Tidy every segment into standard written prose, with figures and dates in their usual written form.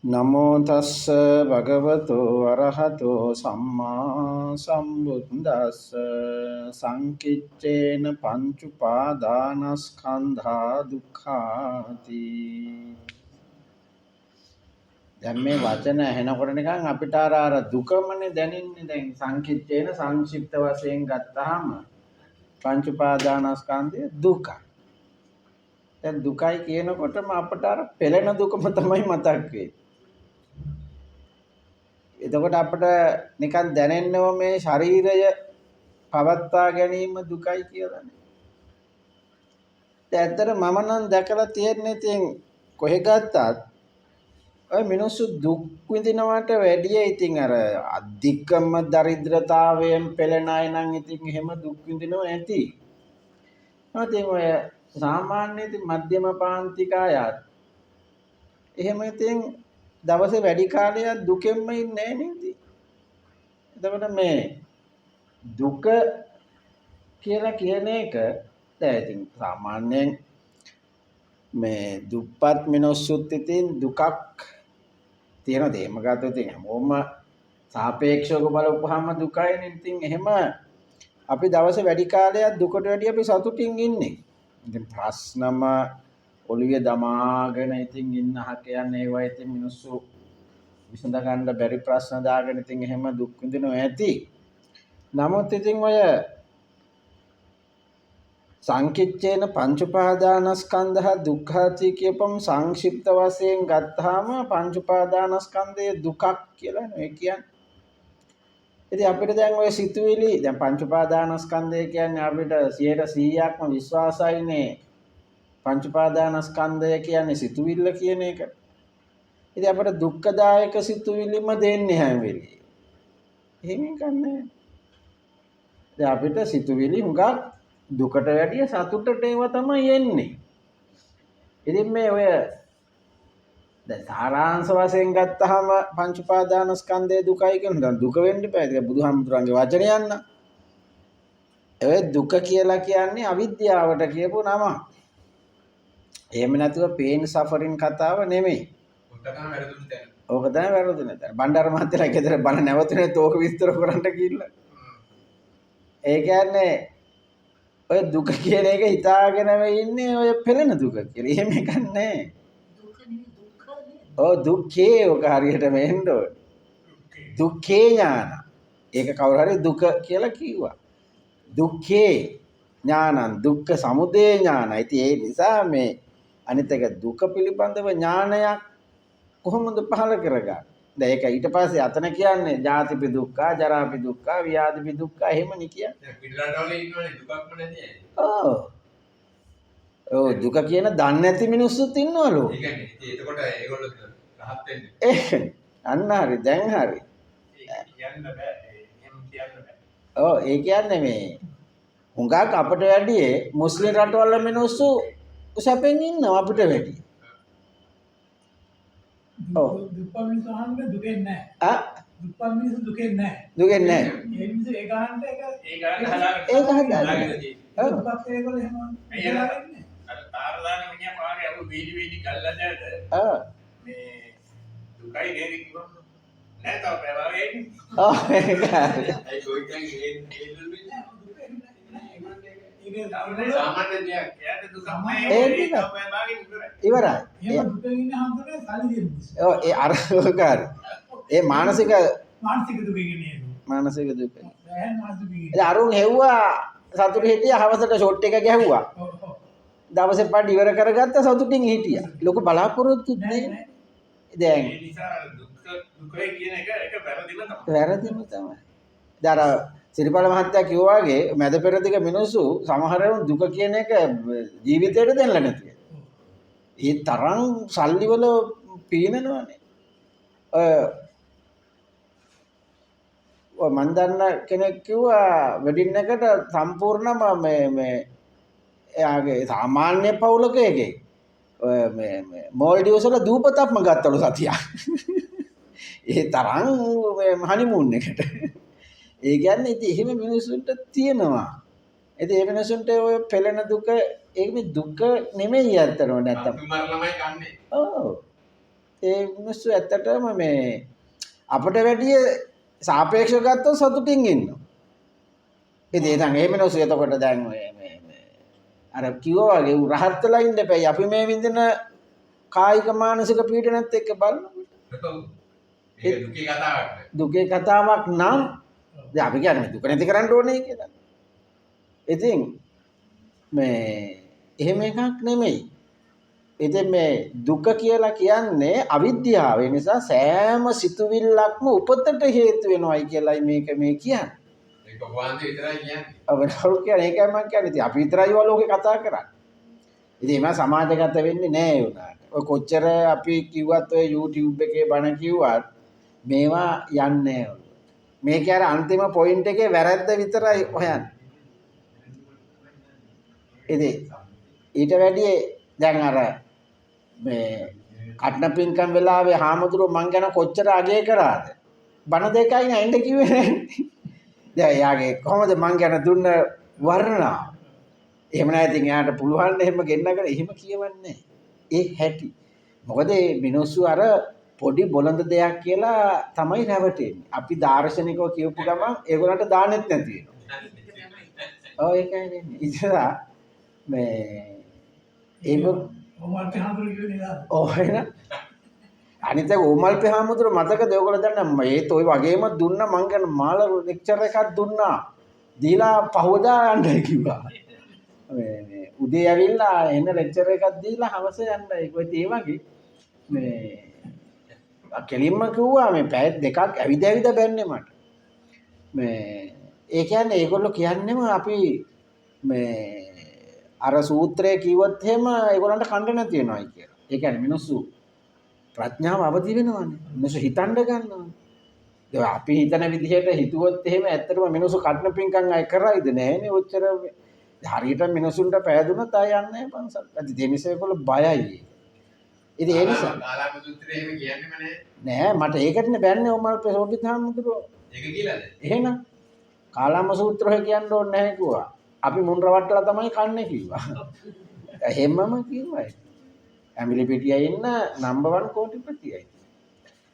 නමෝ තස්ස භගවතු අරහතෝ සම්මා සම්බුද්දස්ස. සංකිච්ඡේන පංච උපාදානස්කන්ධා දුක්ඛාති. දැන් මේ වචන ඇහෙනකොට නිකන් අපිට අර අර දුකමනේ දැනෙන්නේ. දැන් සංකිච්ඡේන සංක්ෂිප්ත වශයෙන් ගත්තාම පංච උපාදානස්කන්ධය දුකයි. දැන් දුකයි කියනකොටම අපට අර පෙළෙන දුකම තමයි මතක් වෙන්නේ. එතකොට අපිට නිකන් දැනෙන්නව මේ ශරීරය පවත්වා ගැනීම දුකයි කියලානේ. දැන් ඇත්තට මම නම් දැකලා තියෙන්නේ ඉතින් කොහෙ ගත්තත් ඔය මිනිස්සු දුක් විඳිනවට වැඩිය ඉතින් අර අධිකම දරිද්‍රතාවයෙන් පෙළෙන අය නම් ඉතින් එහෙම දුක් විඳිනවා ඇති. ඉතින් ඔය සාමාන්‍ය ඉතින් මධ්‍යම පාන්තික අයත් එහෙම ඉතින් දවසේ වැඩි කාලයක් දුකෙන්ම ඉන්නේ නෑ නේද? එතකොට මේ දුක කියලා කියන එක දැන් ඉතින් සාමාන්‍යයෙන් මේ දුප්පත් මිනිස්සුත් ඉතින් දුකක් තියෙනවා. එහෙම ගත්තොත් ඉතින් හැමෝම සාපේක්ෂව බලපුවාම දුකයිනේ. ඉතින් එහෙම අපි දවසේ වැඩි කාලයක් දුකට වැඩි අපි සතුටින් ඉන්නේ. ඉතින් ප්‍රශ්නම ඔළුවේ දමාගෙන ඉතින් ඉන්න අහක යන ඒවා ඉතින් මිනිස්සු විසඳ ගන්න බැරි ප්‍රශ්න දාගෙන ඉතින් එහෙම දුක් විඳිනවා ඇති. නමුත් ඉතින් ඔය සංකිච්ඡේන පංච උපාදානස්කන්ධ දුක්ඛාති කියපම් සංක්ෂිප්ත වශයෙන් ගත්තාම පංච උපාදානස්කන්ධය දුකක් කියලා නේ කියන්නේ. ඉතින් අපිට දැන් ඔය සිතුවිලි දැන් පංච උපාදානස්කන්ධය කියන්නේ අපිට 100%ක්ම විශ්වාසයිනේ. පංච උපාදානස්කන්ධය කියන්නේ සිතුවිල්ල කියන එක. ඉතින් අපිට දුක්ඛදායක සිතුවිලිම දෙන්නේ හැම වෙලේම. එහෙම එකක් නෑ. දැන් අපිට සිතුවිලි හුඟක් දුකට වැඩිය සතුටට ඒවා තමයි එන්නේ. ඉතින් මේ ඔය දැන් සාරාංශ වශයෙන් ගත්තාම පංච උපාදානස්කන්ධය දුකයි කියන දැන් දුක වෙන්න එපා. ඒක බුදුහාමුදුරන්ගේ වචනයක් නා. ඒ දුක කියලා කියන්නේ අවිද්‍යාවට කියපු නම. එහෙම නැතුව පේන් සෆරින් කතාව නෙමෙයි. ඕක තමයි වැරදුනේ තැන. බණ්ඩාර මහත්තයලා ගෙදර බණ නැවතුනේ ඕක විස්තර කරන්න ගිහිල්ලා. ඒ කියන්නේ ඔය දුක කියන එක හිතාගෙනම ඉන්නේ ඔය පෙළෙන දුක කියලා. එහෙම එකක් නෑ. ඔව් දුක්ඛේ ඔක හරියටම එන්න ඕනේ. දුක්ඛේ ඥාන. ඒක කවුරු හරි දුක කියලා කිව්වා. දුක්ඛේ ඥානං දුක්ඛ සමුදය ඥාන. ඉතින් ඒ නිසා මේ අනිත් එක දුක පිළිබඳව ඥානයක් කොහොමද පහළ කරගන්නේ? දැන් ඒක ඊට පස්සේ අතන කියන්නේ ජාතිපි දුක්ඛ, ජරාපි දුක්ඛ, ව්‍යාධිපි දුක්ඛ එහෙමනේ කියන්නේ. දැන් පිටරටවල ඉන්නවනේ දුකක්ම නැති අය. ඔව්. ඔව් දුක කියන දන්නේ නැති මිනිස්සුත් ඉන්නවලු. ඒ කියන්නේ ඉතින් එතකොට ඒගොල්ලෝ රහත් වෙන්නේ. ඒ අන්න හරි දැන් හරි. ඒක කියන්න බෑ. එහෙම කියන්න බෑ. ඔව් ඒ කියන්නේ මේ හුඟක් අපට වැඩියේ මුස්ලිම් රටවල මිනිස්සු සැපෙන් ඉන්නවා අපිට වැඩිය. ඔව්. දුප්පත් මිනිස්සු අහන්න දුකෙන් නැහැ. ආ දුප්පත් මිනිස්සු දුකෙන් නැහැ. දුකෙන් නැහැ. ඒ මිනිස්සු ඒක අහන්න ඒක ඒ ගාන හදාගන්න. ඒක හදාගන්න. හදාගෙන තියෙන්නේ. ඔව්. දුප්පත් ඒගොල්ලෝ එහෙම හිතාගන්නේ. අර තාර දාන මිනිහා පාරේ අහු වීදි වීදි ගල්ලා දැට ඔව්. මේ දුකයි නේද කිව්වම නෑ තව පැය වගේ ඉන්නේ. ඔව් ඒක හරි. ඒ කොයිටන් ඒ ඒ නෑ දුකෙන් නෑ. ඒක ඒගොල්ලෝ සාමාන්‍ය දෙයක්. එයාට දුකක් නෑ. ඒ ඒ ටික. තව පැය භාගෙන් ඉවරයි. ඉවරයි. එහෙම දුකෙන් ඉන්න හැමෝටම සල්ලි දෙන මිනිස්සු. ඔව් ඒ අර ඔක හරි. ඒ මානසික මානසික දුකෙන් ඉන්නේ ඒගොල්ලෝ. මානසික දුක. දැන් මානසික දුකෙන් ඉතින් අරුන් හෙව්වා සතුටු හිටියා හවසට ෂොට් එක ගැහුවා. ඔව් ඔව්. දවසේ පඩි ඉවර කරගත්ත සතුටින් හිටියා. ලොකු බලාපොරොත්තුත් නෑ නෑ. නෑ. දැන් ඒ නිසා දුක් දුකයි කියන එක ඒක වැරදිම තමයි. වැරදිම තමයි. දැන් අර සිරිපාල මහත්තයා කිව්වා වගේ මැද පෙරදිග මිනිස්සු සමහර ඒවා දුක කියන එක ජීවිතේට දෙන්නලා නැති වෙනවා. ඒ තරම් සල්ලි වල පීනනවනේ. ඔය මන් දන්න කෙනෙක් කිව්වා වෙඩින් එකට සම්පූර්ණම මේ මේ එයාගේ සාමාන්‍ය පවුලක එකෙක් ඔය මේ මේ මෝල්ඩිව්ස් වල දූපතක්ම ගත්තලු සතියක්. ඒ තරම් මේ හනිමූන් එකට. ඒ කියන්නේ ඉතින් එහෙම මිනිස්සුන්ට තියෙනවා. ඉතින් ඒ මිනිස්සුන්ට ඔය පෙළෙන දුක ඒක මේ දුක නෙමෙයි ඇත්තටම නැත්තම්. අපි මරලමයි කන්නේ. ඔව්. ඒ මිනිස්සු ඇත්තටම මේ අපට වැඩිය සාපේක්ෂව ගත්තොත් සතුටින් ඉන්නවා. ඉතින් ඒ නම් ඒ මිනිස්සු එතකොට දැන් ඔය මේ මේ අර කිව්වා වගේ ඌ රහත් වෙලා ඉන්න එපා. අපි මේ විඳින කායික මානසික පීඩනත් එක්ක බලනකොට ඔව්. ඒක දුකේ කතාවක් නේ. දුකේ කතාවක් නම් දැන් අපි කියන්නේ දුක නැති කරන්න ඕනේ කියලා. ඉතින් මේ එහෙම එකක් නෙමෙයි. ඉතින් මේ දුක කියලා කියන්නේ අවිද්‍යාව. ඒ නිසා සෑම සිතුවිල්ලක්ම උපතට හේතු වෙනවයි කියලායි මේක මේ කියන්නේ. ඒක ඔබ වහන්සේ විතරයි කියන්නේ. ඔබ කවුරු කියන්නේ ඒකයි මං කියන්නේ. ඉතින් අපි විතරයි ඔය ලෝකේ කතා කරන්නේ. ඉතින් ඒවා සමාජගත වෙන්නේ නෑ ඒ වුණාට. ඔය කොච්චර අපි කිව්වත් ඔය YouTube එකේ බණ කිව්වත් මේවා යන්නේ නෑ ඔළුවට. මේකේ අර අන්තිම පොයින්ට් එකේ වැරද්ද විතරයි හොයන්නේ. ඉතින් ඊට වැඩිය දැන් අර මේ කටන පින්කම් වෙලාවේ හාමුදුරුවෝ මං ගැන කොච්චර අගය කරාද? බණ දෙකයි නෑ එන්න කිව්වේ නෑ. දැන් එයාගේ කොහොමද මං ගැන දුන්න වර්ණනාව? එහෙම නෑ ඉතින් එයාට පුළුවන් එහෙම ගෙන්නගෙන එහෙම කියවන්නේ ඒ හැටි. මොකද මේ මිනිස්සු අර පොඩි බොළඳ දෙයක් කියලා තමයි රැවටෙන්නේ. අපි දාර්ශනිකව කියපු ගමන් ඒගොල්ලන්ට දාන්නෙත් නැති වෙනවා. ඔව් ඒකයි වෙන්නේ. ඉතින් මේ ඒක ඕමල්පේ හාමුදුරුවෝ කිව්වේ නේද? ඔව් එහෙනම් අනිත් එක ඕමල්පේ හාමුදුරුවෝ මතකද ඔයගොල්ලෝ දන්න ඒත් ඔය වගේම දුන්න මං ගැන මාල ලෙක්චර් එකක් දුන්නා. දීලා පහවදා යන්නයි කිව්වා. මේ මේ උදේ ඇවිල්ලා එන ලෙක්චර් එකක් දීලා හවස යන්නයි. ඒකත් ඒ වගේ මේ කෙලින්ම කිව්වා මේ පැය දෙකක් ඇවිද ඇවිද බැන්නේ මට. මේ ඒ කියන්නේ ඒගොල්ලෝ කියන්නේම අපි මේ අර සූත්‍රය කිව්වොත් එහෙම ඒගොල්ලන්ට කණ්ඩ නැති වෙනවයි කියලා. ඒ කියන්නේ මිනිස්සු ප්‍රඥාව අවදි වෙනවනේ. මිනිස්සු හිතන්න ගන්නවනේ. දැන් අපි හිතන විදිහට හිතුවොත් එහෙම ඇත්තටම මිනිස්සු කටන පිංකම් අය කරයිද නෑනේ ඔච්චර. හරියට මිනිසුන්ට පෑදුනොත් ආය යන්නේ නෑ පන්සල්. ඉතින් ඒ නිසා ඒගොල්ලෝ බයයි. ඉතින් ඒ නිසා කාලාම සූත්‍රය එහෙම කියන්නේම නෑ. නෑ මට ඒකටනේ බැන්නේ ඔමල් පෙසෝපිත හාමුදුරුවෝ. ඒක කියලාද? එහෙනම් කාලාම සූත්‍රය කියන්න ඕනේ නැහැ කිව්වා. අපි මුන් රවට්ටලා තමයි කන්නේ කිව්වා. එහෙමම කිව්වා. ඇමිලි පිටියේ ඉන්න නම්බර් 1 කෝටිපතියයි.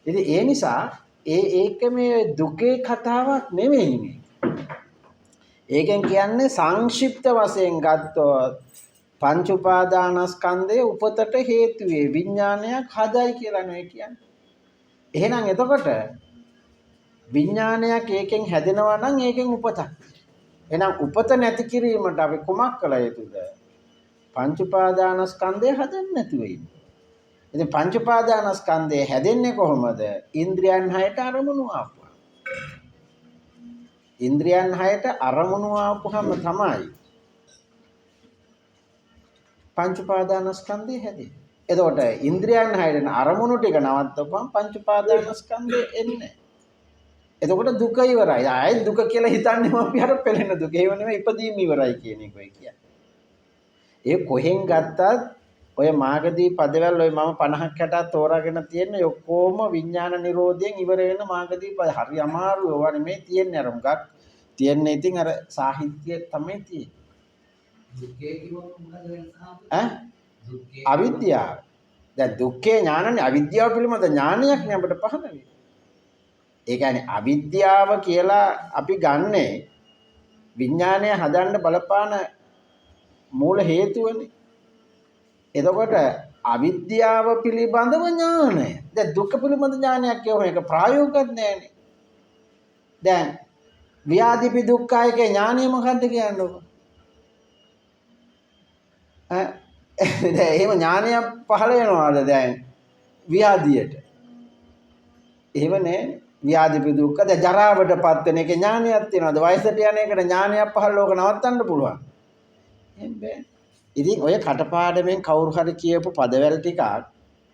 ඉතින් ඒ නිසා ඒක මේ දුකේ කතාවක් නෙමෙයි මේ. ඒකෙන් කියන්නේ සංක්ෂිප්ත වශයෙන් ගත්තොත් පංච උපාදානස්කන්ධය උපතට හේතු වේ විඥානයක් හදයි කියලා නෙවෙයි කියන්නේ. එහෙනම් එතකොට විඥානයක් ඒකෙන් හැදෙනවා නම් ඒකෙන් උපතක්. එහෙනම් උපත නැති කිරීමට අපි කුමක් කළ යුතුද? පංච උපාදානස්කන්ධය හදන්න නැතුව ඉන්න. ඉතින් පංච උපාදානස්කන්ධය හැදෙන්නේ කොහොමද? ඉන්ද්‍රියන් හයට අරමුණු ආපුවා. ඉන්ද්‍රියන් හයට අරමුණු ආපුවම තමයි පංච උපාදානස්කන්ධය හැදෙන්නේ. එතකොට ඉන්ද්‍රියන් හයට අරමුණු ටික නවත්තපුවම පංච උපාදානස්කන්ධය එන්නේ. එතකොට දුක ඉවරයි. ආයෙත් දුක කියලා හිතන්නේම අපි අර පෙළෙන දුක. ඒව නෙමෙයි ඉපදීම ඉවරයි කියන එක ඔය කියන්නේ. ඒ කොහෙන් ගත්තත් ඔය මාගදී පදවැල් ඔය මම 50ක් 60ක් තෝරාගෙන තියෙන ඔක්කොම විඥාන නිරෝධයෙන් ඉවර වෙන මාගදී පද. හරි අමාරු ඒවා නෙමෙයි තියෙන්නේ. අර මුගක් තියෙන්නේ ඉතින් අර සාහිත්‍ය තමයි තියෙන්නේ. දුක්ඛේ කිව්වම මොකද වෙනස? ඈ අවිද්‍යාව. දැන් දුක්ඛේ ඥානනේ අවිද්‍යාව පිළිබඳ ඥානයක් නේ අපිට පහළ වෙන්නේ. ඒ කියන්නේ අවිද්‍යාව කියලා අපි ගන්නෙ විඥානය හදන්න බලපාන මූල හේතුවනේ. එතකොට අවිද්‍යාව පිළිබඳව ඥානය. දැන් දුක්ඛ පිළිබඳ ඥානයක් කියවම ඒක ප්‍රායෝගිකත් නෑනේ. දැන් ව්‍යාධිපි දුක්ඛයකේ ඥානය මොකද්ද කියන්නකො? ඈ දැන් එහෙම ඥානයක් පහළ වෙනවාද දැන් ව්‍යාධියට? එහෙම නෑනේ. ව්‍යාධිපි දුක්ඛ දැන් ජරාවටපත් වෙන එකේ ඥානයක් තියෙනවද? වයසට යන එකට ඥානයක් පහළ ලෝක නවත්තන්න පුළුවන්. එහෙම බෑ. ඉතින් ඔය කටපාඩමෙන් කවුරු හරි කියපු පදවැල් ටිකක්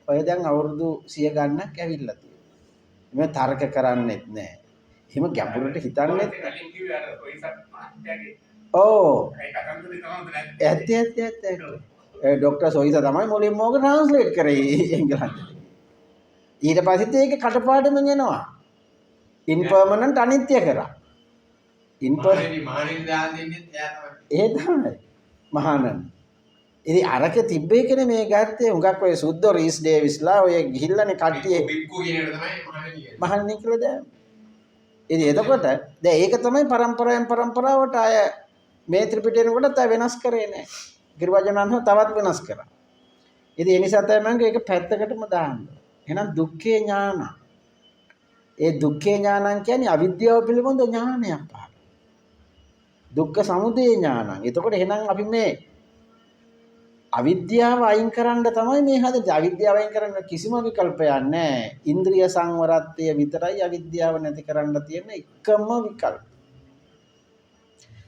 ඔය දැන් අවුරුදු 100 ගණනක් ඇවිල්ලා තියෙනවා. එහෙම තර්ක කරන්නෙත් නෑ. එහෙම ගැඹුරට හිතන්නෙත් ඔව්. ඇත්ත ඇත්ත ඇත්ත ඇත්ත. ඒ ඩොක්ටර් සොයිසා තමයි මුලින්ම ඕක ට්‍රාන්ස්ලේට් කරේ එංගලන්තෙට. ඊට පස්සෙත් ඒක කටපාඩමෙන් එනවා. ඉන්පර්මනන්ට් අනිත්‍ය කරා. මහණෙනි මහණෙනි දාන් දෙන්නෙත් එයා තමයි. ඒ තමයි මහානන්. ඉතින් අරක තිබ්බ එකනේ මේ ගත්තේ. හුඟක් ඔය සුද්දෝ රීස් ඩේවිස්ලා ඔය ගිහිල්ලානේ කට්ටිය බික්කු කියන එක තමයි මහණෙනි කියන්නේ. මහණෙනි කියලා දැම්මේ. ඉතින් එතකොට දැන් ඒක තමයි පරම්පරාවෙන් පරම්පරාවට ආය මේ ත්‍රිපිටකය එනකොටත් ආය වෙනස් කරේ නෑ. ගිරිවජනන්හ තවත් වෙනස් කරා. ඉතින් ඒ නිසා තමයි මම ඒක පැත්තකටම දාන්න. එහෙනම් දුක්ඛේ ඥාන. ඒ දුක්ඛේ ඥානං කියන්නේ අවිද්‍යාව පිළිබඳ ඥානයක් පහළ. දුක්ඛ සමුදය ඥානං. එතකොට එහෙනම් අපි මේ අවිද්‍යාව අයින් කරන්න තමයි මේ හදන්නේ. අවිද්‍යාව අයින් කරන්න කිසිම විකල්පයක් නැහැ. ඉන්ද්‍රිය සංවරත්වය විතරයි අවිද්‍යාව නැති කරන්න තියෙන එකම විකල්ප.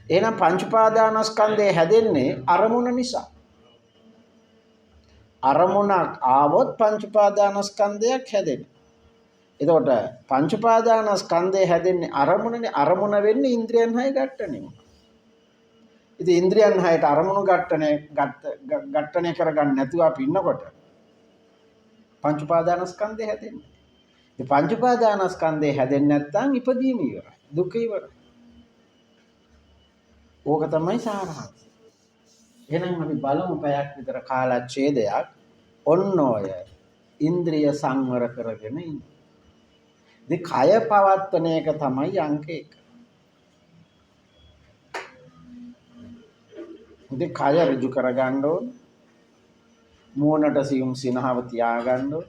එහෙනම් පංච උපාදානස්කන්ධය හැදෙන්නේ අරමුණ නිසා. අරමුණක් ආවොත් පංච උපාදානස්කන්ධයක් හැදෙනවා. එතකොට පංච උපාදානස්කන්ධය හැදෙන්නේ අරමුණනේ. අරමුණ වෙන්නේ ඉන්ද්‍රියන් හය ඝට්ටණය. ඉතින් ඉන්ද්‍රියන් හයට අරමුණු ඝට්ටණය කරගන්න නැතුව අපි ඉන්නකොට පංච උපාදානස්කන්ධය හැදෙන්නේ. ඉතින් පංච උපාදානස්කන්ධය හැදෙන්නේ නැත්නම් ඉපදීම ඉවරයි. දුක ඉවරයි. ඕක තමයි සාරාංශය. එහෙනම් අපි බලමු පැයක් විතර කාලච්ඡේදයක් ඔන්න ඔය ඉන්ද්‍රිය සංවර කරගෙන ඉන්න. ඉතින් කය පවත්වන එක තමයි අංක 1. ඉතින් කය ඍජු කරගන්න ඕන. මූණට සියුම් සිනහව තියාගන්න ඕන.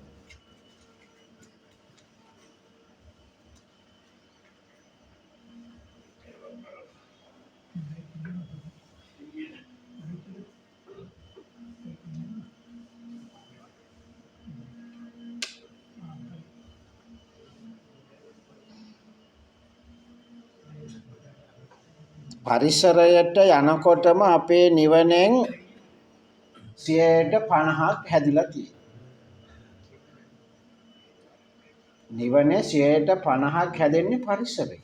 පරිසරයට යනකොටම අපේ නිවනෙන් 50% හැදිලා තියෙනවා. නිවනේ 50% හැදෙන්නේ පරිසරයෙන්.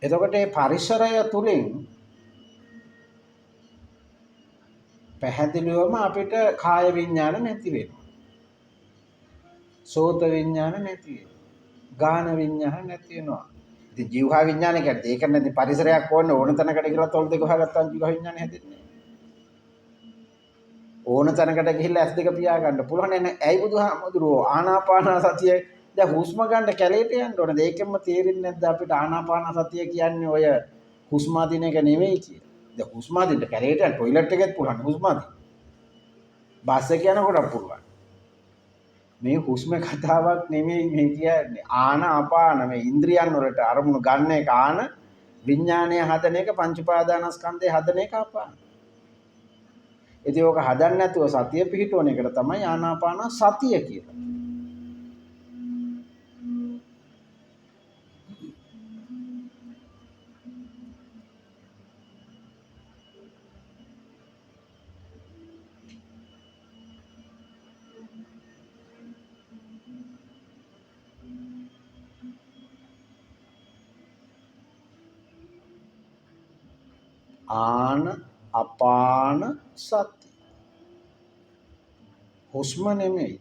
එතකොට මේ පරිසරය තුලින් පැහැදිලිවම අපිට කාය විඥාන නැති වෙනවා. සෝත විඥාන නැති වෙනවා. ගාන විඥාන නැති වෙනවා. ඉතින් ජීවහා විඥාන කියන්නේ ඒක නැති පරිසරයක් ඕන ඕන තැනකට ගිහලා තොල් දෙක හොයාගත්තාම ජීවහා විඥාන හැදෙන්නේ නැහැ. ඕන තැනකට ගිහිල්ලා ඇස් දෙක පියා ගන්න පුළුවන් නෑ. ඇයි බුදුහාමුදුරුවෝ ආනාපාන සතිය දැන් හුස්ම ගන්න කැලේට යන්න ඕනද? ඒකෙන්ම තේරෙන්නේ නැද්ද අපිට ආනාපාන සතිය කියන්නේ ඔය හුස්ම අදින එක නෙමෙයි කියලා. දැන් හුස්ම අදින්න කැලේට යන්න টয়ලට් එකෙත් පුළුවන් හුස්ම අදින්න. බස් එක යනකොට පුළුවන්. මේ හුස්ම කතාවක් නෙමෙයි මේ කියන්නේ. ආන අපාන මේ ඉන්ද්‍රියන් වලට අරමුණු ගන්න එක ආන, විඥානය හදන එක පංච උපාදානස්කන්ධය හදන එක අපාන. ඉතින් ඕක හදන්න නැතුව සතිය පිහිටවන එකට තමයි ආනාපාන සතිය කියලා. ආන අපාන සති. හුස්ම නෙමෙයි.